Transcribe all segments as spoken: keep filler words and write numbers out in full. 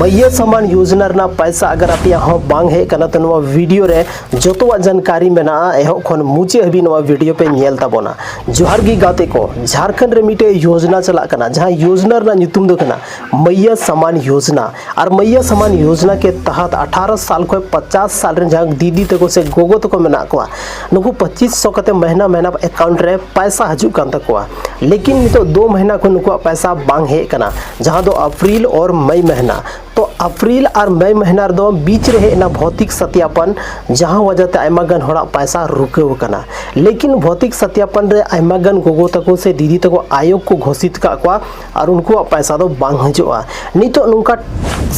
ᱢᱟᱭᱭᱟ ᱥᱟᱢᱟᱱ ᱭᱳᱡᱽᱱᱟ ᱨᱮᱱᱟᱜ ᱯᱟᱭᱥᱟ ᱟᱜᱟᱨ ᱟᱯᱮᱭᱟᱜ ᱦᱚᱸ ᱵᱟᱝ ᱦᱮᱡ ᱠᱟᱱᱟ, ᱛᱚ ᱱᱚᱣᱟ ᱵᱷᱤᱰᱤᱭᱳ ᱨᱮ ᱡᱚᱛᱚᱣᱟᱜ ᱡᱟᱱᱠᱟᱨᱤ ᱢᱮᱱᱟᱜᱼᱟ᱾ ᱮᱦᱚᱵ ᱠᱷᱚᱱ ᱢᱩᱪᱟᱹᱫ ᱦᱟᱹᱵᱤᱡ ᱱᱚᱣᱟ ᱵᱷᱤᱰᱤᱭᱳ ᱯᱮ ᱧᱮᱞ ᱛᱟᱵᱚᱱᱟ᱾ ᱡᱚᱦᱟᱨ ᱜᱮ ᱜᱟᱛᱮ ᱠᱚ, ᱡᱷᱟᱲᱠᱷᱚᱸᱰ ᱨᱮ ᱢᱤᱫᱴᱮᱡ ᱭᱳᱡᱽᱱᱟ ᱪᱟᱞᱟᱜ ᱠᱟᱱᱟ, ᱡᱟᱦᱟᱸ ᱭᱳᱡᱽᱱᱟ ᱨᱮᱱᱟᱜ ᱧᱩᱛᱩᱢ ᱫᱚ ᱠᱟᱱᱟ ᱢᱟᱭᱭᱟ ᱥᱟᱢᱟᱱ ᱭᱳᱡᱽᱱᱟ᱾ ᱟᱨ ᱢᱟᱭᱭᱟ ᱥᱟᱢᱟᱱ ᱭᱳᱡᱽᱱᱟ ᱠᱮ ᱛᱟᱦᱟᱛ ᱟᱴᱷᱟᱨᱚ ᱥᱟᱞ ᱠᱷᱚᱱ ᱯᱚᱪᱟᱥ ᱥᱟᱞ ᱨᱮᱱ ᱡᱟᱦᱟᱸ ᱫᱤᱫᱤ ᱛᱟᱠᱚ ᱥᱮ ᱜᱚᱜᱚ ᱛᱟᱠᱚ ᱢᱮᱱᱟᱜ ᱠᱚᱣᱟ, ᱱᱩᱠᱩ ᱯᱚᱸᱪᱤᱥ ᱥᱚ ᱠᱟᱛᱮ ᱢᱟᱹᱦᱱᱟᱹ ᱢᱟᱹᱦᱱᱟᱹ ᱮᱠᱟᱣᱩᱱᱴ ᱨᱮ ᱯᱟᱭᱥᱟ ᱦᱤᱡᱩᱜ ᱠᱟᱱ ᱛᱟᱠᱚᱣᱟ᱾ ᱞᱮᱠᱤᱱ ᱱᱤᱛᱚᱜ ᱫᱩ ᱢᱟᱹᱦᱱᱟᱹ ᱠᱷᱚᱱ ᱱᱩᱠᱩᱣᱟᱜ ᱯᱟᱭᱥᱟ ᱵᱟᱝ ᱦᱮᱡ ᱠᱟᱱᱟ, ᱡᱟᱦᱟᱸ ᱫᱚ ᱟᱯᱨᱤᱞ ᱟᱨ ᱢᱟᱭ ᱢᱟᱹᱦᱱᱟᱹ᱾ ᱛᱚ ᱟᱯᱨᱤᱞ ᱟᱨ ᱢᱟᱭ ᱢᱟᱹᱦᱱᱟᱹ ᱨᱮᱫᱚ ᱵᱤᱪ ᱨᱮ ᱦᱮᱡ ᱮᱱᱟ ᱵᱷᱚᱛᱤᱠ ᱥᱟᱛᱭᱟᱯᱚᱱ, ᱡᱟᱦᱟᱸ ᱣᱟᱡᱟ ᱛᱮ ᱟᱭᱢᱟ ᱜᱟᱱ ᱦᱚᱲᱟᱜ ᱯᱟᱭᱥᱟ ᱨᱩᱠᱟᱹᱣ ᱟᱠᱟᱱᱟ᱾ ᱞᱮᱠᱤᱱ ᱵᱷᱚᱛᱤᱠ ᱥᱟᱛᱭᱟᱯᱚᱱ ᱨᱮ ᱟᱭᱢᱟ ᱜᱟᱱ ᱜᱚᱜᱚ ᱛᱟᱠᱚ ᱥᱮ ᱫᱤᱫᱤ ᱛᱟᱠᱚ ᱟᱭᱳᱜᱽ ᱠᱚ ᱜᱷᱳᱥᱤᱛ ᱟᱠᱟᱫ ᱠᱚᱣᱟ ᱟᱨ ᱩᱱᱠᱩᱣᱟᱜ ᱯᱟᱭᱥᱟ ᱫᱚ ᱵᱟᱝ ᱦᱤᱡᱩᱜᱼᱟ᱾ ᱱᱤᱛᱚᱜ ᱱᱚᱝᱠᱟ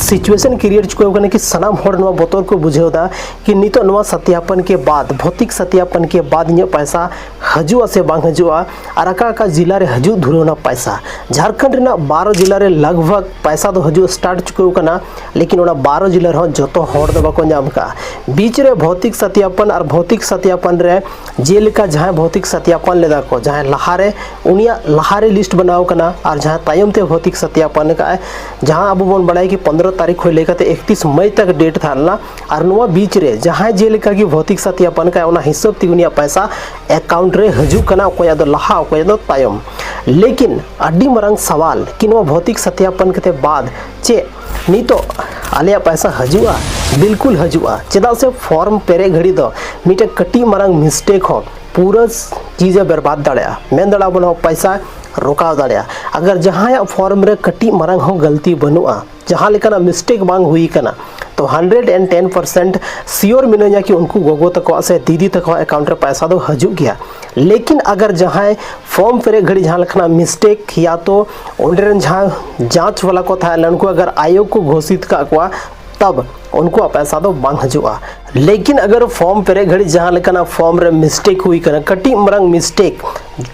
ᱥᱤᱪᱩᱭᱮᱥᱚᱱ ᱠᱨᱤᱭᱮᱴ ᱪᱩᱠᱟᱹᱣ ᱠᱟᱱᱟ ᱠᱤ ᱥᱟᱱᱟᱢ ᱦᱚᱲ ᱱᱚᱣᱟ ᱵᱚᱛᱚᱨ ᱠᱚ ᱵᱩᱡᱷᱟᱹᱣ ᱮᱫᱟ ᱠᱤ ᱱᱤᱛᱚᱜ ᱱᱚᱣᱟ ᱥᱟᱛᱭᱟᱯᱚᱱ ᱠᱮ ᱵᱟᱫ, ᱵᱷᱚᱛᱤᱠ ᱥᱟᱛᱭᱟᱯᱚᱱ ᱠᱮ ᱵᱟᱫ ᱤᱧᱟᱹᱜ ᱯᱟᱭᱥᱟ ᱦᱤᱡᱩᱜᱼᱟ ᱥᱮ ᱵᱟᱝ ᱦᱤᱡᱩᱜᱼᱟ, ᱟᱨ ᱚᱠᱟ ᱚᱠᱟ ᱡᱤᱞᱟ ᱨᱮ ᱦᱤᱡᱩᱜ ᱫᱷᱩᱨᱟᱹᱣ ᱮᱱᱟ ᱯᱟᱭᱥᱟ᱾ ᱡᱷᱟᱲᱠᱷᱚᱸᱰ ᱨᱮᱱᱟᱜ ᱵᱟᱨᱚ ᱡᱤᱞᱟ ᱨᱮ ᱞᱟᱜᱽ ᱵᱷᱟᱜᱽ ᱯᱟᱭᱥᱟ ᱫᱚ ᱦᱤᱡᱩᱜ ᱥᱴᱟᱨᱴ ᱪᱩᱠᱟᱹᱣ ᱠᱟᱱᱟ, ᱞᱮᱠᱤᱱ ᱚᱱᱟ ᱵᱟᱨᱚ ᱡᱤᱞᱟ ᱨᱮᱦᱚᱸ ᱡᱚᱛᱚ ᱦᱚᱲ ᱫᱚ ᱵᱟᱠᱚ ᱧᱟᱢ ᱠᱟᱜᱼᱟ᱾ ᱵᱤᱪ ᱨᱮ ᱵᱷᱚᱛᱤᱠ ᱥᱟᱛᱭᱟᱯᱚᱱ ᱟᱨ ᱵᱷᱚᱛᱤᱠ ᱥᱟᱛᱭᱟᱯᱚᱱ ᱨᱮ ᱡᱮᱞᱮᱠᱟ ᱡᱟᱦᱟᱸᱭ ᱵᱷᱚᱛᱤᱠ ᱥᱟᱛᱭᱟᱯᱚᱱ ᱞᱮᱫᱟ ᱠᱚ, ᱡᱟᱦᱟᱸᱭ ᱞᱟᱦᱟᱨᱮ, ᱩᱱᱤᱭᱟᱜ ᱞᱟᱦᱟᱨᱮ ᱞᱤᱥᱴ ᱵᱮᱱᱟᱣ ᱠᱟᱱᱟ, ᱟᱨ ᱡᱟᱦᱟᱸᱭ ᱛᱟᱭᱚᱢ ᱛᱮ ᱵᱷᱚᱛᱤᱠ ᱥᱟᱛᱭᱟᱯᱚᱱ ᱟᱠᱟᱫᱼᱟᱭ, ᱡᱟᱦᱟᱸ ᱟᱵᱚ ᱵᱚᱱ ᱵᱟᱲᱟᱭ ᱠᱤ ᱯᱚᱱᱫᱽᱨᱚ ᱛᱟᱹᱨᱤᱠᱷ ᱠᱷᱚᱱ ᱞᱟᱹᱭ ᱠᱟᱛᱮ ᱮᱠᱛᱤᱥ ᱢᱟᱹᱭ ᱛᱟᱠ ᱰᱮᱴ ᱛᱟᱦᱮᱸ ᱞᱮᱱᱟ, ᱟᱨ ᱱᱚᱣᱟ ᱵᱤᱪ ᱨᱮ ᱡᱟᱦᱟᱸᱭ ᱡᱮᱞᱮᱠᱟ ᱜᱮ ᱵᱷᱚᱛᱤᱠ ᱥᱟᱛᱭᱟᱯᱚᱱ ᱟᱠᱟᱫᱼᱟᱭ, ᱚᱱᱟ ᱦᱤᱥᱟᱹᱵ ᱛᱮᱜᱮ ᱩᱱᱤᱭᱟᱜ ᱯᱟᱭᱥᱟ ᱮᱠᱟᱣᱩᱱᱴ ᱨᱮ ᱦᱤᱡᱩᱜ ᱠᱟᱱᱟ, ᱚᱠᱚᱭᱟᱜ ᱫᱚ ᱞᱟᱦᱟ, ᱚᱠᱚᱭᱟᱜ ᱫᱚ ᱛᱟᱭᱚᱢ᱾ ᱞᱮᱠᱤᱱ ᱟᱹᱰᱤ ᱢᱟᱨᱟᱝ ᱥᱟᱣᱟᱞ ᱠᱤ ᱱᱚᱣᱟ ᱵᱷᱚᱛᱤᱠ ᱥᱟᱛᱭᱟᱯᱚᱱ ᱠᱟᱛᱮ ᱵᱟᱫ ᱪᱮᱫ ᱱᱤᱛᱚᱜ ᱟᱞᱮᱭᱟᱜ ᱯᱟᱭᱥᱟ ᱦᱤᱡᱩᱜᱼᱟ? ᱵᱤᱞᱠᱩᱞ ᱦᱤᱡᱩᱜᱼᱟ, ᱪᱮᱫᱟᱜ ᱥᱮ ᱯᱷᱚᱨᱢ ᱯᱮᱨᱮᱡ ᱜᱷᱟᱹᱲᱤ ᱫᱚ ᱢᱤᱫᱴᱮᱱ ᱠᱟᱹᱴᱤᱡ ᱢᱟᱨᱟᱝ ᱢᱤᱥᱴᱮᱠ ᱦᱚᱸ ᱯᱩᱨᱟᱹ ᱪᱤᱡᱮ ᱵᱮᱨᱵᱟᱫ ᱫᱟᱲᱮᱭᱟᱜᱼᱟ, ᱢᱮᱱ ᱫᱟᱲᱮᱭᱟᱜᱼᱟ ᱵᱚᱱ ᱯᱟᱭᱥᱟ ᱨᱚᱠᱟᱣ ᱫᱟᱲᱮᱭᱟᱜᱼᱟ᱾ ᱟᱜᱟᱨ ᱡᱟᱦᱟᱸᱭᱟᱜ ᱯᱷᱚᱨᱢ ᱨᱮ ᱠᱟᱹᱴᱤᱡ ᱢᱟᱨᱟᱝ ᱦᱚᱸ ᱜᱟᱹᱞᱛᱤ ᱵᱟᱹᱱᱩᱜᱼᱟ, ᱡᱟᱦᱟᱸ ᱞᱮᱠᱟᱱᱟᱜ ᱢᱤᱥᱴᱮᱠ ᱵᱟᱝ ᱦᱩᱭ ᱠᱟᱱᱟ, ᱛᱚ hundred and ten percent sure ᱢᱤᱱᱟᱹᱧᱟ ᱠᱤ ᱩᱱᱠᱩ ᱜᱚᱜᱚ ᱛᱟᱠᱚᱣᱟᱜ ᱥᱮ ᱫᱤᱫᱤ ᱛᱟᱠᱚᱣᱟᱜ ᱮᱠᱟᱣᱩᱱᱴ ᱨᱮ ᱯᱟᱭᱥᱟ ᱫᱚ ᱦᱤᱡᱩᱜ ᱜᱮᱭᱟ᱾ ᱞᱮᱠᱤᱱ ᱟᱜᱟᱨ ᱡᱟᱦᱟᱸᱭ ᱯᱷᱚᱨᱢ ᱯᱮᱨᱮᱡ ᱜᱷᱟᱹᱲᱤᱡ ᱡᱟᱦᱟᱸ ᱞᱮᱠᱟᱱᱟᱜ ᱢᱤᱥᱴᱮᱠ ᱭᱟ ᱛᱚ ᱚᱸᱰᱮ ᱨᱮᱱ ᱡᱟᱦᱟᱸ ᱡᱟᱸᱪ ᱣᱟᱞᱟ ᱠᱚ ᱛᱟᱦᱮᱸ ᱞᱮᱱᱟ, ᱩᱱᱠᱩ ᱟᱜᱟᱨ ᱟᱭᱳᱜᱽ ᱠᱚ ᱜᱷᱳᱥᱤᱛ ᱠᱟᱜ ᱠᱚᱣᱟ, ᱛᱟᱵ ᱩᱱᱠᱩᱣᱟᱜ ᱯᱟᱭᱥᱟ ᱫᱚ ᱵᱟᱝ ᱦᱤᱡᱩᱜᱼᱟ᱾ ᱞᱮᱠᱤᱱ ᱟᱜᱟᱨ ᱯᱷᱚᱨᱢ ᱯᱮᱨᱮᱡ ᱜᱷᱟᱹᱲᱤᱡ ᱡᱟᱦᱟᱸ ᱞᱮᱠᱟᱱᱟᱜ ᱯᱷᱚᱨᱢ ᱨᱮ ᱢᱤᱥᱴᱮᱠ ᱦᱩᱭ ᱠᱟᱱᱟ, ᱠᱟᱹᱴᱤᱡ ᱢᱟᱨᱟᱝ ᱢᱤᱥᱴᱮᱠ,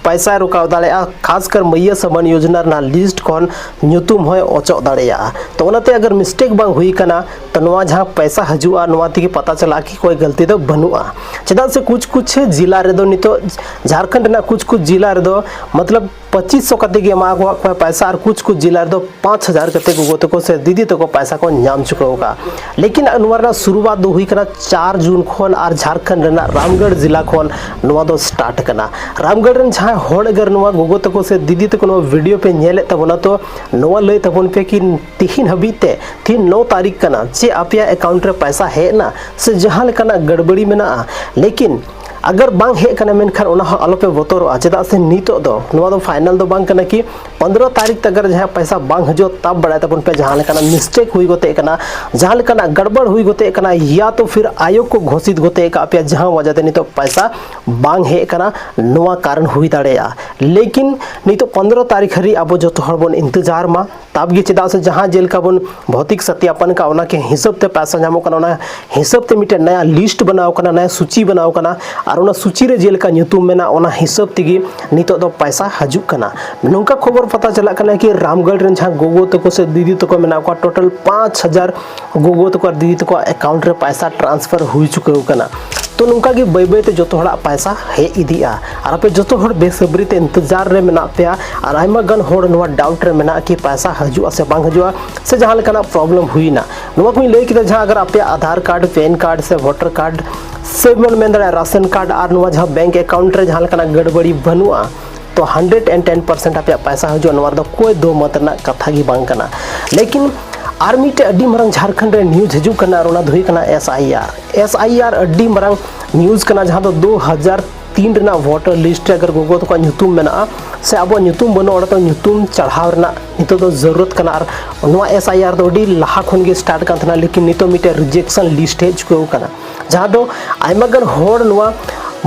ᱯᱟᱭᱥᱟᱭ ᱨᱚᱠᱟᱣ ᱫᱟᱲᱮᱭᱟᱜᱼᱟ, ᱠᱷᱟᱥᱠᱟᱨ ᱢᱟᱹᱭᱭᱟᱹ ᱥᱟᱢᱟᱱ ᱭᱳᱡᱽᱱᱟ ᱨᱮᱱᱟᱜ ᱞᱤᱥᱴ ᱠᱷᱚᱱ ᱧᱩᱛᱩᱢ ᱦᱚᱸᱭ ᱚᱪᱚᱜ ᱫᱟᱲᱮᱭᱟᱜᱼᱟ᱾ ᱛᱚ ᱚᱱᱟᱛᱮ ᱟᱜᱟᱨ ᱢᱤᱥᱴᱮᱠ ᱵᱟᱝ ᱦᱩᱭ ᱠᱟᱱᱟ, ᱛᱚ ᱱᱚᱣᱟ ᱡᱟᱦᱟᱸ ᱯᱟᱭᱥᱟ ᱦᱤᱡᱩᱜᱼᱟ, ᱱᱚᱣᱟ ᱛᱮᱜᱮ ᱯᱟᱛᱟ ᱪᱟᱞᱟᱜᱼᱟ ᱠᱤ ᱠᱚᱭ ᱜᱟᱹᱞᱛᱤ ᱫᱚ ᱵᱟᱹᱱᱩᱜᱼᱟ᱾ ᱪᱮᱫᱟᱜ ᱥᱮ ᱠᱩᱪ ᱠᱩᱪ ᱡᱤᱞᱟ ᱨᱮᱫᱚ ᱱᱤᱛᱚᱜ ᱡᱷᱟᱨᱠᱷᱚᱸᱰ ᱨᱮᱱᱟᱜ ᱠᱩᱪ ᱠᱩᱪ ᱡᱤᱞᱟ ᱨᱮᱫᱚ ᱢᱚᱛᱞᱚᱵ ᱯᱚᱸᱪᱤᱥ ᱥᱚ ᱠᱟᱛᱮ ᱜᱮ ᱮᱢᱟ ᱠᱚᱣᱟ ᱯᱟᱭᱥᱟ, ᱟᱨ ᱠᱩᱪ ᱠᱩᱪ ᱡᱤᱞᱟ ᱨᱮᱫᱚ ᱯᱟᱸᱪ ᱦᱟᱡᱟᱨ ᱠᱟᱛᱮ ᱜᱚᱜᱚ ᱛᱟᱠᱚ ᱥᱮ ᱫᱤᱫᱤ ᱛᱟᱠᱚ ᱯᱟᱭᱥᱟ ᱠᱚ ᱧᱟᱢ ᱪᱩᱠᱟᱹᱣ ᱟᱠᱟᱫᱼᱟ᱾ ᱞᱮᱠᱤᱱ ᱱᱚᱣᱟ ᱨᱮᱱᱟᱜ ᱥᱩᱨᱩᱣᱟᱛ ᱫᱚ ᱦᱩᱭ ᱠᱟᱱᱟ ᱪᱟᱨ ᱡᱩᱱ ᱠᱷᱚᱱ, ᱟᱨ ᱡᱷᱟᱨᱠᱷᱚᱸᱰ ᱨᱮᱱᱟᱜ ᱨᱟᱢᱜᱚᱲ ᱡᱤᱞᱟ ᱠᱷᱚᱱ ᱱᱚᱣᱟ ᱫᱚ ᱥᱴᱟᱨᱴ ᱠᱟᱱᱟ᱾ ᱨᱟᱢᱜᱚᱲ ᱨᱮᱱ ᱡᱟᱦᱟᱸᱭ ᱦᱚᱲ ᱟᱜᱟᱨ ᱱᱚᱣᱟ ᱜᱚᱜᱚ ᱛᱟᱠᱚ ᱥᱮ ᱫᱤᱫᱤ ᱛᱟᱠᱚ ᱱᱚᱣᱟ ᱵᱷᱤᱰᱤᱭᱳ ᱯᱮ ᱧᱮᱞᱮᱫ ᱛᱟᱵᱚᱱᱟ, ᱛᱚ ᱱᱚᱣᱟ ᱞᱟᱹᱭ ᱛᱟᱵᱚᱱ ᱯᱮ ᱠᱤ ᱛᱤᱦᱤᱧ ᱦᱟᱹᱵᱤᱡ ᱛᱮ, ᱛᱤᱦᱤᱧ ᱱᱚ ᱛᱟᱹᱨᱤᱠᱷ ᱠᱟᱱᱟ, ᱪᱮᱫ ᱟᱯᱮᱭᱟᱜ ᱮᱠᱟᱣᱩᱱᱴ ᱨᱮ ᱯᱟᱭᱥᱟ ᱦᱮᱡ ᱮᱱᱟ ᱥᱮ ᱡᱟᱦᱟᱸ ᱞᱮᱠᱟᱱᱟᱜ ᱜᱟᱲᱵᱟᱲᱤ ᱢᱮᱱᱟᱜᱼᱟ? ᱞᱮᱠᱤᱱ ᱟᱜᱟᱨ ᱵᱟᱝ ᱦᱮᱡ ᱠᱟᱱᱟ, ᱢᱮᱱᱠᱷᱟᱱ ᱚᱱᱟ ᱦᱚᱸ ᱟᱞᱚᱯᱮ ᱵᱚᱛᱚᱨᱚᱜᱼᱟ᱾ ᱪᱮᱫᱟᱜ ᱥᱮ ᱱᱤᱛᱚᱜ ᱫᱚ ᱱᱚᱣᱟ ᱫᱚ ᱯᱷᱟᱭᱱᱟᱞ ᱫᱚ ᱵᱟᱝ ᱠᱟᱱᱟ ᱠᱤ ᱯᱚᱱᱫᱽᱨᱚ ᱛᱟᱹᱨᱤᱠᱷ ᱛᱮ ᱟᱜᱟᱨ ᱡᱟᱦᱟᱸᱭᱟᱜ ᱯᱟᱭᱥᱟ ᱵᱟᱝ ᱦᱤᱡᱩᱜᱼᱟ, ᱛᱟᱵ ᱵᱟᱲᱟᱭ ᱛᱟᱵᱚᱱ ᱯᱮ᱾ ᱡᱟᱦᱟᱸ ᱞᱮᱠᱟᱱᱟᱜ ᱢᱤᱥᱴᱮᱠ ᱦᱩᱭ ᱜᱚᱛᱮᱜ ᱠᱟᱱᱟ, ᱡᱟᱦᱟᱸ ᱞᱮᱠᱟᱱᱟᱜ ᱜᱟᱲᱵᱟᱲ ᱦᱩᱭ ᱜᱚᱛᱮᱜ ᱠᱟᱱᱟ, ᱭᱟ ᱛᱚ ᱯᱷᱤᱨ ᱟᱭᱳᱜᱽ ᱠᱚ ᱜᱷᱳᱥᱤᱛ ᱜᱚᱛᱮᱜ ᱠᱟᱜ ᱯᱮᱭᱟ, ᱡᱟᱦᱟᱸ ᱣᱟᱡᱟ ᱛᱮ ᱱᱤᱛᱚᱜ ᱯᱟᱭᱥᱟ ᱵᱟᱝ ᱦᱮᱡ ᱠᱟᱱᱟ, ᱱᱚᱣᱟ ᱠᱟᱨᱚᱱ ᱦᱩᱭ ᱫᱟᱲᱮᱭᱟᱜᱼᱟ᱾ ᱞᱮᱠᱤᱱ ᱱᱤᱛᱚᱜ ᱯᱚᱱᱫᱽᱨᱚ ᱛᱟᱹᱨᱤᱠᱷ ᱦᱟᱹᱨᱤᱡ ᱟᱵᱚ ᱡᱚᱛᱚ ᱦᱚᱲ ᱵᱚᱱ ᱤᱱᱛᱮᱡᱟᱨ ᱢᱟ, ᱛᱟᱵ ᱜᱮ᱾ ᱪᱮᱫᱟᱜ ᱥᱮ ᱡᱟᱦᱟᱸ ᱡᱮᱞᱮᱠᱟ ᱵᱚᱱ ᱵᱷᱚᱛᱤᱠ ᱥᱟᱛᱭᱟᱯᱚᱱ ᱠᱟᱜ, ᱚᱱᱟ ᱠᱮ ᱦᱤᱥᱟᱹᱵ ᱛᱮ ᱯᱟᱭᱥᱟ ᱧᱟᱢᱚᱜ ᱠᱟᱱᱟ, ᱚᱱᱟ ᱦᱤᱥᱟᱹᱵ ᱛᱮ ᱢᱤᱫᱴᱮᱱ ᱱᱟᱭᱟ ᱞᱤᱥᱴ ᱵᱮᱱᱟᱣ ᱠᱟᱱᱟ, ᱱᱟᱭᱟ ᱥᱩᱪᱤ ᱵᱮᱱᱟᱣ ᱠᱟᱱᱟ, ᱟᱨ ᱚᱱᱟ ᱥᱩᱪᱤ ᱨᱮ ᱡᱮᱞᱮᱠᱟ ᱧᱩᱛᱩᱢ ᱢᱮᱱᱟᱜᱼᱟ, ᱚᱱᱟ ᱦᱤᱥᱟᱹᱵ ᱛᱮᱜᱮ ᱱᱤᱛᱚᱜ ᱫᱚ ᱯᱟᱭᱥᱟ ᱦᱤᱡᱩᱜ ᱠᱟᱱᱟ᱾ ᱱᱚᱝᱠᱟ ᱠᱷᱚᱵᱚᱨ ᱯᱟᱛᱟ ᱪᱟᱞᱟᱜ ᱠᱟᱱᱟ ᱠᱤ ᱨᱟᱢᱜᱚᱲ ᱨᱮᱱ ᱡᱟᱦᱟᱸ ᱜᱚᱜᱚ ᱛᱟᱠᱚ ᱥᱮ ᱫᱤᱫᱤ ᱛᱟᱠᱚ ᱢᱮᱱᱟᱜ ᱠᱚᱣᱟ, ᱴᱳᱴᱟᱞ ᱯᱟᱸᱪ ᱦᱟᱡᱟᱨ ᱜᱚᱜᱚ ᱛᱟᱠᱚ ᱟᱨ ᱫᱤᱫᱤ ᱛᱟᱠᱚᱣᱟᱜ ᱮᱠᱟᱣᱩᱱᱴ ᱨᱮ ᱯᱟᱭᱥᱟ ᱴᱨᱟᱱᱥᱯᱷᱟᱨ ᱦᱩᱭ ᱪᱩᱠᱟᱹᱣ ᱠᱟᱱᱟ᱾ ᱛᱚ ᱱᱚᱝᱠᱟ ᱜᱮ ᱵᱟᱹᱭ ᱵᱟᱹᱭ ᱛᱮ ᱡᱚᱛᱚ ᱦᱚᱲᱟᱜ ᱯᱟᱭᱥᱟ ᱦᱮᱡ ᱤᱫᱤᱜᱼᱟ᱾ ᱟᱨ ᱟᱯᱮ ᱡᱚᱛᱚ ᱦᱚᱲ ᱵᱮᱥᱟᱵᱨᱤ ᱛᱮ ᱤᱱᱛᱮᱡᱟᱨ ᱨᱮ ᱢᱮᱱᱟᱜ ᱯᱮᱭᱟ, ᱟᱨ ᱟᱭᱢᱟ ᱜᱟᱱ ᱦᱚᱲ ᱱᱚᱣᱟ ᱰᱟᱣᱩᱴ ᱨᱮ ᱢᱮᱱᱟᱜᱼᱟ ᱠᱤ ᱯᱟᱭᱥᱟ ᱦᱤᱡᱩᱜᱼᱟ ᱥᱮ ᱵᱟᱝ ᱦᱤᱡᱩᱜᱼᱟ, ᱥᱮ ᱡᱟᱦᱟᱸ ᱞᱮᱠᱟᱱᱟᱜ ᱯᱨᱚᱵᱞᱮᱢ ᱦᱩᱭᱱᱟ᱾ ᱱᱚᱣᱟ ᱠᱚᱧ ᱞᱟᱹᱭ ᱠᱮᱫᱟ, ᱡᱟᱦᱟᱸ ᱟᱜᱟᱨ ᱟᱯᱮᱭᱟᱜ ᱟᱫᱷᱟᱨ ᱠᱟᱨᱰ, ᱯᱮᱱ ᱠᱟᱨᱰ ᱥᱮ ᱵᱷᱳᱴᱟᱨ ᱠᱟᱨᱰ ᱥᱮ ᱵᱚᱱ ᱢᱮᱱ ᱫᱟᱲᱮᱭᱟᱜᱼᱟ ᱨᱟᱥᱚᱱ ᱠᱟᱨᱰ, ᱟᱨ ᱱᱚᱣᱟ ᱡᱟᱦᱟᱸ ᱵᱮᱝᱠ ᱮᱠᱟᱣᱩᱱᱴ ᱨᱮ ᱡᱟᱦᱟᱸ ᱞᱮᱠᱟᱱᱟᱜ ᱜᱟᱹᱲᱵᱟᱹᱲᱤ ᱵᱟᱹᱱᱩᱜᱼᱟ, ᱛᱚ ᱦᱟᱱᱰᱨᱮᱰ ᱮᱱᱰ ᱴᱮᱱ ᱯᱟᱨᱥᱮᱱᱴ ᱟᱯᱮᱭᱟᱜ ᱯᱟᱭᱥᱟ ᱦᱤᱡᱩᱜᱼᱟ, ᱱᱚᱣᱟ ᱨᱮᱫᱚ ᱠᱚᱭ ᱫᱳ ᱢᱚᱛ ᱨᱮᱱᱟᱜ ᱠᱟᱛᱷᱟ ᱜᱮ ᱵᱟᱝ ᱠᱟᱱᱟ᱾ ᱞᱮᱠᱤᱱ ᱟᱨ ᱢᱤᱫᱴᱮᱡ ᱟᱹᱰᱤ ᱢᱟᱨᱟᱝ ᱡᱷᱟᱨᱠᱷᱚᱸᱰ ᱨᱮ ᱱᱤᱭᱩᱡᱽ ᱦᱤᱡᱩᱜ ᱠᱟᱱᱟ, ᱟᱨ ᱚᱱᱟ ᱫᱚ ᱦᱩᱭᱩᱜ ᱠᱟᱱᱟ S I R. S I ᱟᱨ ᱟᱹᱰᱤ ᱢᱟᱨᱟᱝ ᱱᱤᱭᱩᱡᱽ ᱠᱟᱱᱟ, ᱡᱟᱦᱟᱸ ᱫᱚ ᱫᱩ ᱦᱟᱡᱟᱨ ᱛᱤᱱ ᱨᱮᱱᱟᱜ ᱵᱷᱳᱴᱟᱨ ᱞᱤᱥᱴ ᱨᱮ ᱟᱜᱟᱨ ᱜᱚᱜᱚ ᱛᱟᱠᱚᱣᱟᱜ ᱧᱩᱛᱩᱢ ᱢᱮᱱᱟᱜᱼᱟ ᱥᱮ ᱟᱵᱚᱣᱟᱜ ᱧᱩᱛᱩᱢ ᱵᱟᱹᱱᱩᱜᱼᱟ, ᱚᱸᱰᱮ ᱫᱚ ᱧᱩᱛᱩᱢ ᱪᱟᱲᱦᱟᱣ ᱨᱮᱱᱟᱜ ᱱᱤᱛᱚᱜ ᱫᱚ ᱡᱟᱹᱨᱩᱨᱚᱛ ᱠᱟᱱᱟ᱾ ᱟᱨ ᱱᱚᱣᱟ ᱮᱥ ᱟᱭ ᱟᱨ ᱫᱚ ᱟᱹᱰᱤ ᱞᱟᱦᱟ ᱠᱷᱚᱱ ᱜᱮ ᱥᱴᱟᱨᱴ ᱠᱟᱱ ᱛᱟᱦᱮᱱᱟ, ᱞᱮᱠᱤᱱ ᱱᱤᱛᱚᱜ ᱢᱤᱫᱴᱮᱡ ᱨᱤᱡᱮᱠᱥᱚᱱ ᱞᱤᱥᱴ ᱦᱮᱡ ᱪᱩᱠᱟᱹᱣ ᱠᱟᱱᱟ, ᱡᱟᱦᱟᱸ ᱫᱚ ᱟᱭᱢᱟ ᱜᱟᱱ ᱦᱚᱲ ᱱᱚᱣᱟ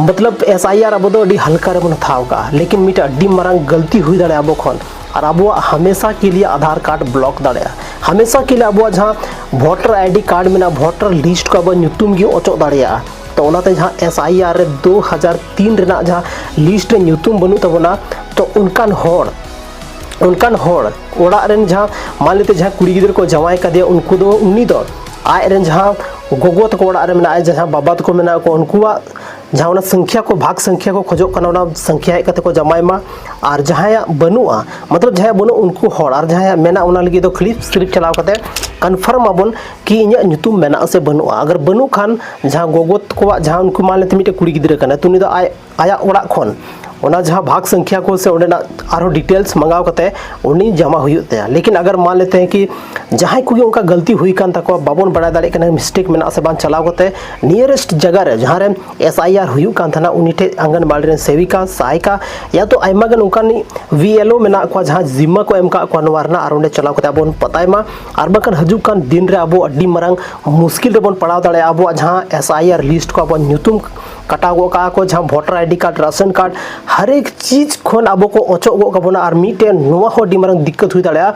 ᱢᱚᱛᱞᱚᱵ ᱮᱥ ᱟᱭ ᱟᱨ ᱟᱵᱚ ᱫᱚ ᱟᱹᱰᱤ ᱦᱟᱞᱠᱟ ᱨᱮᱵᱚᱱ ᱦᱟᱛᱟᱣ ᱠᱟᱜᱼᱟ, ᱞᱮᱠᱤᱱ ᱢᱤᱫᱴᱮᱡ ᱟᱹᱰᱤ ᱢᱟᱨᱟᱝ ᱜᱟᱹᱞᱛᱤ ᱦᱩᱭ ᱫᱟᱲᱮᱭᱟᱜᱼᱟ ᱟᱵᱚ ᱠᱷᱚᱱ, ᱟᱨ ᱟᱵᱚᱣᱟᱜ ᱦᱟᱢᱮᱥᱟ ᱠᱮ ᱞᱤᱭᱮ ᱟᱫᱷᱟᱨ ᱠᱟᱨᱰ ᱵᱞᱚᱠ ᱫᱟᱲᱮᱭᱟᱜᱼᱟ, ᱦᱟᱢᱮᱥᱟ ᱠᱮ ᱞᱤᱭᱮ ᱟᱵᱚᱣᱟᱜ ᱡᱟᱦᱟᱸ ᱵᱷᱳᱴᱟᱨ ᱟᱭ ᱰᱤ ᱠᱟᱨᱰ ᱢᱮᱱᱟᱜᱼᱟ, ᱵᱷᱳᱴᱟᱨ ᱞᱤᱥᱴ ᱠᱚ ᱟᱵᱚᱣᱟᱜ ᱧᱩᱛᱩᱢ ᱜᱮ ᱚᱪᱚᱜ ᱫᱟᱲᱮᱭᱟᱜᱼᱟ᱾ ᱛᱚ ᱚᱱᱟᱛᱮ ᱡᱟᱦᱟᱸ ᱮᱥ ᱟᱭ ᱟᱨ ᱨᱮ ᱫᱩ ᱦᱟᱡᱟᱨ ᱛᱤᱱ ᱨᱮᱱᱟᱜ ᱡᱟᱦᱟᱸ ᱞᱤᱥᱴ ᱨᱮ ᱧᱩᱛᱩᱢ ᱵᱟᱹᱱᱩᱜ ᱛᱟᱵᱚᱱᱟ, ᱛᱚ ᱚᱱᱠᱟᱱ ᱦᱚᱲ, ᱚᱱᱠᱟᱱ ᱦᱚᱲ ᱚᱲᱟᱜ ᱨᱮᱱ ᱡᱟᱦᱟᱸ ᱢᱟᱱ ᱞᱮᱛᱮ ᱡᱟᱦᱟᱸ ᱠᱩᱲᱤ ᱜᱤᱫᱽᱨᱟᱹ ᱠᱚ ᱡᱟᱶᱟᱭ ᱠᱟᱫᱮᱭᱟ, ᱩᱱᱠᱩ ᱫᱚ, ᱩᱱᱤ ᱫᱚ ᱟᱡ ᱨᱮᱱ ᱡᱟᱦᱟᱸ ᱜᱚᱜᱚ ᱛᱟᱠᱚ ᱚᱲᱟᱜ ᱨᱮ ᱢᱮᱱᱟᱜᱼᱟ, ᱡᱟᱦᱟᱸ ᱵᱟᱵᱟ ᱛᱟᱠᱚ ᱢᱮᱱᱟᱜ ᱠᱚᱣᱟ, ᱩᱱᱠᱩᱣᱟᱜ ᱡᱟᱦᱟᱸ ᱚᱱᱟ ᱥᱚᱝᱠᱷᱭᱟ ᱠᱚ, ᱵᱷᱟᱜᱽ ᱥᱚᱝᱠᱷᱭᱟ ᱠᱚ ᱠᱷᱚᱡᱚᱜ ᱠᱟᱱᱟ, ᱚᱱᱟ ᱥᱚᱝᱠᱷᱭᱟ ᱦᱮᱡ ᱠᱟᱛᱮ ᱠᱚ ᱡᱟᱶᱟᱭ ᱢᱟ᱾ ᱟᱨ ᱡᱟᱦᱟᱸᱭᱟᱜ ᱵᱟᱹᱱᱩᱜᱼᱟ, ᱢᱚᱛᱞᱚᱵ ᱡᱟᱦᱟᱸᱭᱟᱜ ᱵᱟᱹᱱᱩᱜ, ᱩᱱᱠᱩ ᱦᱚᱲ, ᱟᱨ ᱡᱟᱦᱟᱸᱭᱟᱜ ᱢᱮᱱᱟᱜ, ᱚᱱᱟ ᱞᱟᱹᱜᱤᱫ ᱫᱚ ᱠᱷᱟᱹᱞᱤ ᱥᱤᱨᱤᱯ ᱪᱟᱞᱟᱣ ᱠᱟᱛᱮ ᱠᱚᱱᱯᱷᱟᱨᱢ ᱟᱵᱚᱱ ᱠᱤ ᱤᱧᱟᱹᱜ ᱧᱩᱛᱩᱢ ᱢᱮᱱᱟᱜᱼᱟ ᱥᱮ ᱵᱟᱹᱱᱩᱜᱼᱟ᱾ ᱟᱜᱟᱨ ᱵᱟᱹᱱᱩᱜ ᱠᱷᱟᱱ, ᱡᱟᱦᱟᱸ ᱜᱚᱜᱚ ᱛᱟᱠᱚᱣᱟᱜ, ᱡᱟᱦᱟᱸ ᱩᱱᱠᱩ ᱢᱟᱱ ᱞᱮᱛᱮ ᱢᱤᱫᱴᱮᱱ ᱠᱩᱲᱤ ᱜᱤᱫᱽᱨᱟᱹ ᱠᱟᱱᱟᱭ, ᱛᱚ ᱩᱱᱤ ᱫᱚ ᱟᱡ, ᱟᱭᱟᱜ ᱚᱲᱟᱜ ᱠᱷᱚᱱ ᱚᱱᱟ ᱡᱟᱦᱟᱸ ᱵᱷᱟᱜᱽ ᱥᱚᱝᱠᱷᱭᱟ ᱠᱚ ᱥᱮ ᱚᱸᱰᱮᱱᱟᱜ ᱟᱨᱦᱚᱸ ᱰᱤᱴᱮᱞᱥ ᱢᱟᱸᱜᱟᱣ ᱠᱟᱛᱮ ᱩᱱᱤ ᱡᱚᱢᱟ ᱦᱩᱭᱩᱜ ᱛᱟᱭᱟ᱾ ᱞᱮᱠᱤᱱ ᱟᱜᱟᱨ ᱢᱟᱱ ᱞᱮᱛᱮ ᱦᱮᱸ ᱠᱤ ᱡᱟᱦᱟᱸᱭ ᱠᱚᱜᱮ ᱚᱱᱠᱟ ᱜᱟᱹᱞᱛᱤ ᱦᱩᱭ ᱠᱟᱱ ᱛᱟᱠᱚᱣᱟ, ᱵᱟᱵᱚᱱ ᱵᱟᱲᱟᱭ ᱫᱟᱲᱮᱭᱟᱜ ᱠᱟᱱᱟ ᱢᱤᱥᱴᱮᱠ ᱢᱮᱱᱟᱜᱼᱟ ᱥᱮ ᱵᱟᱝ, ᱪᱟᱞᱟᱣ ᱠᱟᱛᱮ ᱱᱤᱭᱟᱨᱮᱥᱴ ᱡᱟᱭᱜᱟ ᱨᱮ ᱡᱟᱦᱟᱸ ᱨᱮ ᱮᱥ ᱟᱭ ᱟᱨ ᱦᱩᱭᱩᱜ ᱠᱟᱱ ᱛᱟᱦᱮᱱᱟ, ᱩᱱᱤ ᱴᱷᱮᱡ ᱟᱝᱜᱟᱱᱵᱟᱲᱤ ᱨᱮᱱ ᱥᱮᱵᱤᱠᱟ, ᱥᱟᱦᱟᱭᱤᱠᱟ, ᱭᱟ ᱛᱚ ᱟᱭᱢᱟ ᱜᱟᱱ ᱚᱱᱠᱟᱱ ᱵᱷᱤ ᱮᱞ ᱳ ᱢᱮᱱᱟᱜ ᱠᱚᱣᱟ, ᱡᱟᱦᱟᱸ ᱡᱤᱢᱢᱟ ᱠᱚ ᱮᱢ ᱠᱟᱜ ᱠᱚᱣᱟ ᱱᱚᱣᱟ ᱨᱮᱱᱟᱜ, ᱟᱨ ᱚᱸᱰᱮ ᱪᱟᱞᱟᱣ ᱠᱟᱛᱮ ᱟᱵᱚ ᱵᱚᱱ ᱯᱟᱛᱟᱭ ᱢᱟ᱾ ᱟᱨ ᱵᱟᱝᱠᱷᱟᱱ ᱦᱤᱡᱩᱜ ᱠᱟᱱ ᱫᱤᱱ ᱨᱮ ᱟᱵᱚ ᱟᱹᱰᱤ ᱢᱟᱨᱟᱝ ᱢᱩᱥᱠᱤᱞ ᱨᱮᱵᱚᱱ ᱯᱟᱲᱟᱣ ᱫᱟᱲᱮᱭᱟᱜᱼᱟ᱾ ᱟᱵᱚᱣᱟᱜ ᱡᱟᱦᱟᱸ ᱮᱥ ᱟᱭ ᱟᱨ ᱞᱤᱥᱴ ᱠᱚ, ᱟᱵᱚᱣᱟᱜ ᱧᱩᱛᱩᱢ ᱠᱟᱴᱟᱣ ᱜᱚᱜ ᱠᱟᱜᱼᱟ ᱠᱚ, ᱡᱟᱦᱟᱸ voter I D card, ration card, ᱦᱟᱨ ᱮᱠ ᱪᱤᱡᱽ ᱠᱷᱚᱱ ᱟᱵᱚ ᱠᱚ ᱚᱪᱚᱜ ᱜᱚᱜ ᱠᱟᱵᱚᱱᱟ᱾ ᱟᱨ ᱢᱤᱫᱴᱮᱱ ᱱᱚᱣᱟ ᱦᱚᱸ ᱟᱹᱰᱤ ᱢᱟᱨᱟᱝ ᱫᱤᱠᱠᱟᱛ ᱦᱩᱭ ᱫᱟᱲᱮᱭᱟᱜᱼᱟ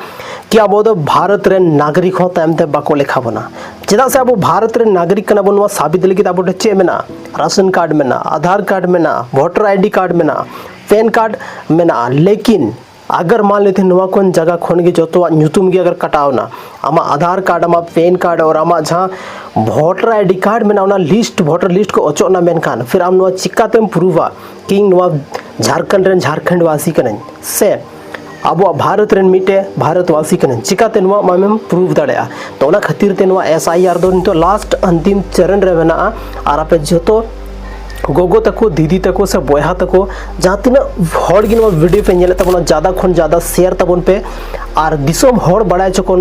ᱠᱤ ᱟᱵᱚ ᱫᱚ ᱵᱷᱟᱨᱚᱛ ᱨᱮᱱ ᱱᱟᱜᱚᱨᱤᱠ ᱦᱚᱸ ᱛᱟᱭᱚᱢ ᱛᱮ ᱵᱟᱠᱚ ᱞᱮᱠᱷᱟ ᱵᱚᱱᱟ᱾ ᱪᱮᱫᱟᱜ ᱥᱮ ᱟᱵᱚ ᱵᱷᱟᱨᱚᱛ ᱨᱮᱱ ᱱᱟᱜᱚᱨᱤᱠ ᱠᱟᱱᱟ ᱵᱚᱱ, ᱱᱚᱣᱟ ᱥᱟᱵᱤᱛ ᱞᱟᱹᱜᱤᱫ ᱟᱵᱚ ᱴᱷᱮᱱ ᱪᱮᱫ ᱢᱮᱱᱟᱜᱼᱟ? ᱨᱟᱥᱚᱱ ᱠᱟᱨᱰ ᱢᱮᱱᱟᱜᱼᱟ, ᱟᱫᱷᱟᱨ ᱠᱟᱨᱰ ᱢᱮᱱᱟᱜᱼᱟ, ᱵᱷᱳᱴᱟᱨ ᱟᱭ ᱰᱤ ᱠᱟᱨᱰ ᱢᱮᱱᱟᱜᱼᱟ, ᱯᱮᱱ ᱠᱟᱨᱰ ᱢᱮᱱᱟᱜᱼᱟ᱾ ᱞᱮᱠᱤᱱ ᱟᱜᱟᱨ ᱢᱟᱱ ᱞᱮᱛᱮ ᱱᱚᱣᱟ ᱠᱷᱚᱱ ᱡᱟᱭᱜᱟ ᱠᱷᱚᱱ ᱜᱮ ᱡᱚᱛᱚᱣᱟᱜ ᱧᱩᱛᱩᱢ ᱜᱮ ᱟᱜᱟᱨ ᱠᱟᱴᱟᱣ ᱮᱱᱟ, ᱟᱢᱟᱜ ᱟᱫᱷᱟᱨ ᱠᱟᱨᱰ, ᱟᱢᱟᱜ ᱯᱮᱱ ᱠᱟᱨᱰ ᱟᱨ ᱟᱢᱟᱜ ᱡᱟᱦᱟᱸ ᱵᱷᱳᱴᱟᱨ ᱟᱭ ᱰᱤ ᱠᱟᱨᱰ ᱢᱮᱱᱟᱜᱼᱟ, ᱚᱱᱟ ᱞᱤᱥᱴ, ᱵᱷᱳᱴᱟᱨ ᱞᱤᱥᱴ ᱠᱚ ᱚᱪᱚᱜ ᱮᱱᱟ, ᱢᱮᱱᱠᱷᱟᱱ ᱯᱷᱤᱨ ᱟᱢ ᱱᱚᱣᱟ ᱪᱤᱠᱟᱛᱮᱢ ᱯᱨᱩᱵᱷᱟ ᱠᱤ ᱤᱧ ᱱᱚᱣᱟ ᱡᱷᱟᱲᱠᱷᱚᱸᱰ ᱨᱮᱱ ᱡᱷᱟᱲᱠᱷᱚᱸᱰ ᱵᱟᱥᱤ ᱠᱟᱹᱱᱟᱹᱧ ᱥᱮ ᱟᱵᱚᱣᱟᱜ ᱵᱷᱟᱨᱚᱛ ᱨᱮᱱ ᱢᱤᱫᱴᱮᱡ ᱵᱷᱟᱨᱚᱛ ᱵᱟᱥᱤ ᱠᱟᱹᱱᱟᱹᱧ? ᱪᱤᱠᱟᱛᱮ ᱱᱚᱣᱟ ᱟᱢᱮᱢ ᱯᱨᱩᱵᱷ ᱫᱟᱲᱮᱭᱟᱜᱼᱟ? ᱛᱚ ᱚᱱᱟ ᱠᱷᱟᱹᱛᱤᱨ ᱛᱮ ᱱᱚᱣᱟ ᱮᱥ ᱟᱭ ᱟᱨ ᱫᱚ ᱱᱤᱛᱚᱜ ᱞᱟᱥᱴ ᱟᱱᱛᱤᱢ ᱪᱚᱨᱚᱱ ᱨᱮ ᱢᱮᱱᱟᱜᱼᱟ᱾ ᱟᱨ ᱟᱯᱮ ᱡᱚᱛᱚ ᱜᱚᱜᱚ ᱛᱟᱠᱚ, ᱫᱤᱫᱤ ᱛᱟᱠᱚ ᱥᱮ ᱵᱚᱭᱦᱟ ᱛᱟᱠᱚ, ᱡᱟᱦᱟᱸ ᱛᱤᱱᱟᱹᱜ ᱦᱚᱲ ᱜᱮ ᱱᱚᱣᱟ ᱵᱷᱤᱰᱤᱭᱳ ᱯᱮ ᱧᱮᱞᱮᱫ ᱛᱟᱵᱚᱱᱟ, ᱡᱟᱫᱟ ᱠᱷᱚᱱ ᱡᱟᱫᱟ ᱥᱮᱭᱟᱨ ᱛᱟᱵᱚᱱ ᱯᱮ ᱟᱨ ᱫᱤᱥᱚᱢ ᱦᱚᱲ ᱵᱟᱲᱟᱭ ᱦᱚᱪᱚ ᱠᱚ,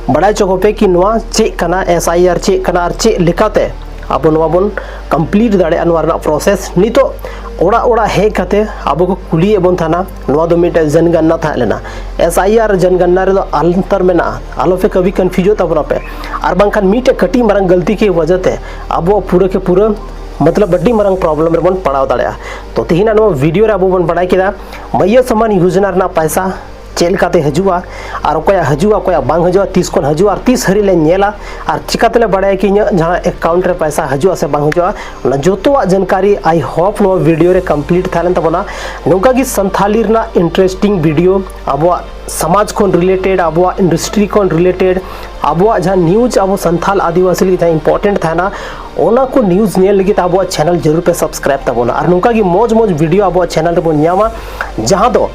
ᱵᱟᱲᱟᱭ ᱦᱚᱪᱚ ᱠᱚᱯᱮ ᱠᱤ ᱱᱚᱣᱟ ᱪᱮᱫ ᱠᱟᱱᱟ, ᱮᱥ ᱟᱭ ᱟᱨ ᱪᱮᱫ ᱠᱟᱱᱟ ᱟᱨ ᱪᱮᱫ ᱞᱮᱠᱟᱛᱮ ᱟᱵᱚ ᱱᱚᱣᱟ ᱵᱚᱱ ᱠᱚᱢᱯᱞᱤᱴ ᱫᱟᱲᱮᱭᱟᱜᱼᱟ ᱱᱚᱣᱟ ᱨᱮᱱᱟᱜ ᱯᱨᱚᱥᱮᱥ᱾ ᱱᱤᱛᱚᱜ ᱚᱲᱟᱜ ᱚᱲᱟᱜ ᱦᱮᱡ ᱠᱟᱛᱮ ᱟᱵᱚ ᱠᱚ ᱠᱩᱞᱤᱭᱮᱫ ᱵᱚᱱ ᱛᱟᱦᱮᱱᱟ, ᱱᱚᱣᱟ ᱫᱚ ᱢᱤᱫᱴᱮᱱ ᱡᱚᱱᱜᱚᱱᱱᱟ ᱛᱟᱦᱮᱸ ᱞᱮᱱᱟ᱾ ᱮᱥ ᱟᱭ ᱟᱨ ᱡᱚᱱᱜᱚᱱᱱᱟ ᱨᱮᱫᱚ ᱟᱱᱛᱚᱨ ᱢᱮᱱᱟᱜᱼᱟ, ᱟᱞᱚ ᱯᱮ ᱠᱟᱹᱵᱷᱤ ᱠᱚᱱᱯᱷᱤᱭᱩᱡᱚᱜ ᱛᱟᱵᱚᱱᱟ ᱯᱮ᱾ ᱟᱨ ᱵᱟᱝᱠᱷᱟᱱ ᱢᱤᱫᱴᱮᱡ ᱠᱟᱹᱴᱤᱡ ᱢᱟᱨᱟᱝ ᱜᱟᱹᱞᱛᱤ ᱠᱤ ᱣᱟᱡᱟ ᱛᱮ ᱟᱵᱚ ᱯᱩᱨᱟᱹ ᱠᱮ ᱯᱩᱨᱟᱹ ᱢᱚᱛᱞᱚᱵ ᱟᱹᱰᱤ ᱢᱟᱨᱟᱝ ᱯᱨᱚᱵᱞᱮᱢ ᱨᱮᱵᱚᱱ ᱯᱟᱲᱟᱣ ᱫᱟᱲᱮᱭᱟᱜᱼᱟ᱾ ᱛᱚ ᱛᱮᱦᱮᱧᱟᱜ ᱱᱚᱣᱟ ᱵᱷᱤᱰᱤᱭᱳ ᱨᱮ ᱟᱵᱚ ᱵᱚᱱ ᱵᱟᱲᱟᱭ ᱠᱮᱫᱟ ᱢᱟᱹᱭᱭᱟ ᱥᱚᱢᱢᱟᱱ ᱭᱳᱡᱚᱱᱟ ᱨᱮᱱᱟᱜ ᱯᱟᱭᱥᱟ ᱪᱮᱫ ᱞᱮᱠᱟᱛᱮ ᱦᱤᱡᱩᱜᱼᱟ ᱟᱨ ᱚᱠᱚᱭᱟᱜ ᱦᱤᱡᱩᱜᱼᱟ, ᱚᱠᱚᱭᱟᱜ ᱵᱟᱝ ᱦᱤᱡᱩᱜᱼᱟ, ᱛᱤᱥ ᱠᱷᱚᱱ ᱦᱤᱡᱩᱜᱼᱟ ᱟᱨ ᱛᱤᱥ ᱦᱟᱹᱨᱤᱡ ᱞᱮ ᱧᱮᱞᱟ, ᱟᱨ ᱪᱤᱠᱟᱹ ᱛᱮᱞᱮ ᱵᱟᱲᱟᱭᱟ ᱠᱤ ᱤᱧᱟᱹᱜ ᱡᱟᱦᱟᱸ ᱮᱠᱟᱣᱩᱱᱴ ᱨᱮ ᱯᱚᱭᱥᱟ ᱦᱤᱡᱩᱜᱼᱟ ᱥᱮ ᱵᱟᱝ ᱦᱤᱡᱩᱜᱼᱟ, ᱚᱱᱟ ᱡᱚᱛᱚᱣᱟᱜ ᱡᱟᱱᱠᱟᱨᱤ ᱟᱭ ᱦᱳᱯ ᱱᱚᱣᱟ ᱵᱷᱤᱰᱤᱭᱳ ᱨᱮ ᱠᱚᱢᱯᱞᱤᱴ ᱛᱟᱦᱮᱸ ᱞᱮᱱ ᱛᱟᱵᱚᱱᱟ᱾ ᱱᱚᱝᱠᱟ ᱜᱮ ᱥᱟᱱᱛᱷᱟᱞᱤ ᱨᱮᱱᱟᱜ ᱤᱱᱴᱟᱨᱮᱥᱴᱤᱝ ᱵᱷᱤᱰᱤᱭᱳ, ᱟᱵᱚᱣᱟᱜ ᱥᱚᱢᱟᱡᱽ ᱠᱷᱚᱱ ᱨᱤᱞᱮᱴᱮᱰ, ᱟᱵᱚᱣᱟᱜ ᱤᱱᱰᱟᱥᱴᱨᱤ ᱠᱷᱚᱱ ᱨᱤᱞᱮᱴᱮᱰ, ᱟᱵᱚᱣᱟᱜ ᱡᱟᱦᱟᱸ ᱱᱤᱭᱩᱡᱽ ᱟᱵᱚ ᱥᱟᱱᱛᱷᱟᱞ ᱟᱹᱫᱤᱵᱟᱹᱥᱤ ᱞᱟᱹᱜᱤᱫ ᱡᱟᱦᱟᱸ ᱤᱢᱯᱚᱨᱴᱮᱱᱴ ᱛᱟᱦᱮᱱᱟ, ᱚᱱᱟ ᱠᱚ ᱱᱤᱭᱩᱡᱽ ᱧᱮᱞ ᱞᱟᱹᱜᱤᱫ ᱟᱵᱚᱣᱟᱜ ᱪᱮᱱᱮᱞ ᱡᱟᱹᱨᱩᱲ ᱯᱮ ᱥᱟᱵᱥᱠᱨᱟᱭᱤᱵ ᱛᱟᱵᱚᱱᱟ᱾ ᱟᱨ ᱱᱚᱝᱠᱟ ᱜᱮ ᱢᱚᱡᱽ ᱢᱚᱡᱽ ᱵᱷᱤᱰᱤᱭᱳ ᱟᱵᱚᱣᱟᱜ ᱪᱮᱱᱮᱞ ᱨᱮᱵᱚᱱ ᱧᱟᱢᱟ, ᱡᱟᱦᱟᱸ ᱫᱚ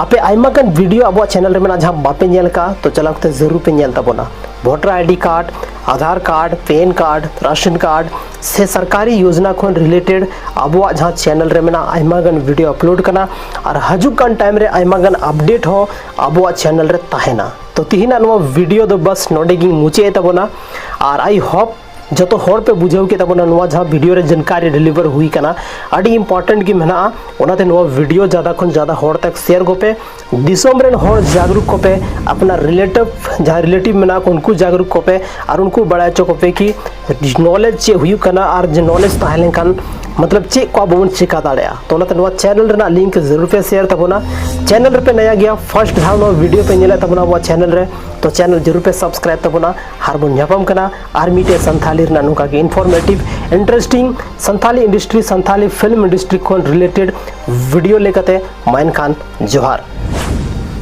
ᱟᱯᱮ ᱟᱭᱢᱟ ᱜᱟᱱ ᱵᱷᱤᱰᱤᱭᱳ ᱟᱵᱚᱣᱟᱜ ᱪᱮᱱᱮᱞ ᱨᱮ ᱢᱮᱱᱟᱜᱼᱟ, ᱡᱟᱦᱟᱸ ᱵᱟᱯᱮ ᱧᱮᱞ ᱠᱟᱜᱼᱟ, ᱛᱚ ᱪᱟᱞᱟᱣ ᱠᱟᱛᱮ ᱡᱟᱹᱨᱩᱲ ᱯᱮ ᱧᱮᱞ ᱛᱟᱵᱚᱱᱟ᱾ Voter ID card, Aadhaar card, PAN card, ration card ᱥᱮ ᱥᱚᱨᱠᱟᱨᱤ ᱭᱳᱡᱽᱱᱟ ᱠᱷᱚᱱ ᱨᱤᱞᱮᱴᱮᱰ ᱟᱵᱚᱣᱟᱜ ᱡᱟᱦᱟᱸ ᱪᱮᱱᱮᱞ ᱨᱮ ᱢᱮᱱᱟᱜᱼᱟ, ᱟᱭᱢᱟ ᱜᱟᱱ ᱵᱷᱤᱰᱤᱭᱳ ᱟᱯᱞᱳᱰ ᱠᱟᱱᱟ᱾ ᱟᱨ ᱦᱤᱡᱩᱜ ᱠᱟᱱ ᱴᱟᱭᱤᱢ ᱨᱮ ᱟᱭᱢᱟ ᱜᱟᱱ ᱟᱯᱰᱮᱴ ᱦᱚᱸ ᱟᱵᱚᱣᱟᱜ ᱪᱮᱱᱮᱞ ᱨᱮ ᱛᱟᱦᱮᱱᱟ᱾ ᱛᱚ ᱛᱤᱦᱤᱧᱟᱜ ᱱᱚᱣᱟ ᱵᱷᱤᱰᱤᱭᱳ ᱫᱚ ᱵᱟᱥ ᱱᱚᱰᱮ ᱜᱤᱧ ᱢᱩᱪᱟᱹᱫ ᱮᱫ ᱛᱟᱵᱚᱱᱟ᱾ ᱟᱨ ᱟᱭ ᱦᱳᱯ ᱡᱚᱛᱚ ᱦᱚᱲ ᱯᱮ ᱵᱩᱡᱷᱟᱹᱣ ᱠᱮᱫ ᱛᱟᱵᱚᱱᱟ ᱱᱚᱣᱟ ᱡᱟᱦᱟᱸ ᱵᱷᱤᱰᱤᱭᱳ ᱨᱮ ᱡᱟᱱᱠᱟᱨᱤ ᱰᱮᱞᱤᱵᱷᱟᱨ ᱦᱩᱭ ᱠᱟᱱᱟ, ᱟᱹᱰᱤ ᱤᱢᱯᱚᱨᱴᱮᱱᱴ ᱜᱮ ᱢᱮᱱᱟᱜᱼᱟ᱾ ᱚᱱᱟᱛᱮ ᱱᱚᱣᱟ ᱵᱷᱤᱰᱤᱭᱳ ᱡᱟᱫᱟ ᱠᱷᱚᱱ ᱡᱟᱫᱟ ᱦᱚᱲ ᱛᱮ ᱥᱮᱭᱟᱨ ᱠᱚᱯᱮ, ᱫᱤᱥᱚᱢ ᱨᱮᱱ ᱦᱚᱲ ᱡᱟᱜᱽᱨᱩᱠ ᱠᱚᱯᱮ, ᱟᱯᱱᱟᱨ ᱨᱤᱞᱮᱴᱤᱵᱷ ᱡᱟᱦᱟᱸ ᱨᱤᱞᱮᱴᱤᱵᱷ ᱢᱮᱱᱟᱜ ᱠᱚ ᱩᱱᱠᱩ ᱡᱟᱜᱽᱨᱩᱠ ᱠᱚᱯᱮ, ᱟᱨ ᱩᱱᱠᱩ ᱵᱟᱲᱟᱭ ᱦᱚᱪᱚ ᱠᱚᱯᱮ ᱠᱤ ᱱᱚᱞᱮᱡᱽ ᱪᱮᱫ ᱦᱩᱭᱩᱜ ᱠᱟᱱᱟ ᱟᱨ ᱡᱮ ᱱᱚᱞᱮᱡᱽ ᱛᱟᱦᱮᱸ ᱞᱮᱱᱠᱷᱟᱱ ᱢᱚᱛᱞᱚᱵ ᱪᱮᱫ ᱠᱚ ᱟᱵᱚ ᱵᱚᱱ ᱪᱮᱠᱟ ᱫᱟᱲᱮᱭᱟᱜᱼᱟ᱾ ᱛᱚ ᱚᱱᱟᱛᱮ ᱱᱚᱣᱟ ᱪᱮᱱᱮᱞ ᱨᱮᱱᱟᱜ ᱞᱤᱝᱠ ᱡᱟᱹᱨᱩᱲ ᱯᱮ ᱥᱮᱭᱟᱨ ᱛᱟᱵᱚᱱᱟ᱾ ᱪᱮᱱᱮᱞ ᱨᱮᱯᱮ ᱱᱟᱭᱟ ᱜᱮᱭᱟ, ᱯᱷᱟᱨᱥᱴ ᱫᱷᱟᱣ ᱱᱚᱣᱟ ᱵᱷᱤᱰᱤᱭᱳ ᱯᱮ ᱧᱮᱞᱮᱫ ᱛᱟᱵᱚᱱᱟ ᱟᱵᱚᱣᱟᱜ ᱪᱮᱱᱮᱞ ᱨᱮ, ᱛᱚ ᱪᱮᱱᱮᱞ ᱡᱟᱹᱨᱩᱲ ᱯᱮ ᱥᱟᱵᱥᱠᱨᱟᱭᱤᱵ ᱛᱟᱵᱚᱱᱟ᱾ ᱟᱨ ᱵᱚᱱ ᱧᱟᱯᱟᱢ ᱠᱟᱱᱟ ᱟᱨ ᱢᱤᱫᱴᱮᱡ ᱥᱟᱱᱛᱷᱟᱞᱤ ᱨᱮᱱᱟᱜ ᱱᱚᱝᱠᱟ ᱜᱮ informative, interesting Santali industry, Santali film industry ᱠᱷᱚᱱ ᱨᱤᱞᱮᱴᱮᱰ ᱵᱷᱤᱰᱤᱭᱳ ᱞᱮᱠᱟᱛᱮ᱾ ᱢᱟ ᱮᱱᱠᱷᱟᱱ ᱡᱚᱦᱟᱨ᱾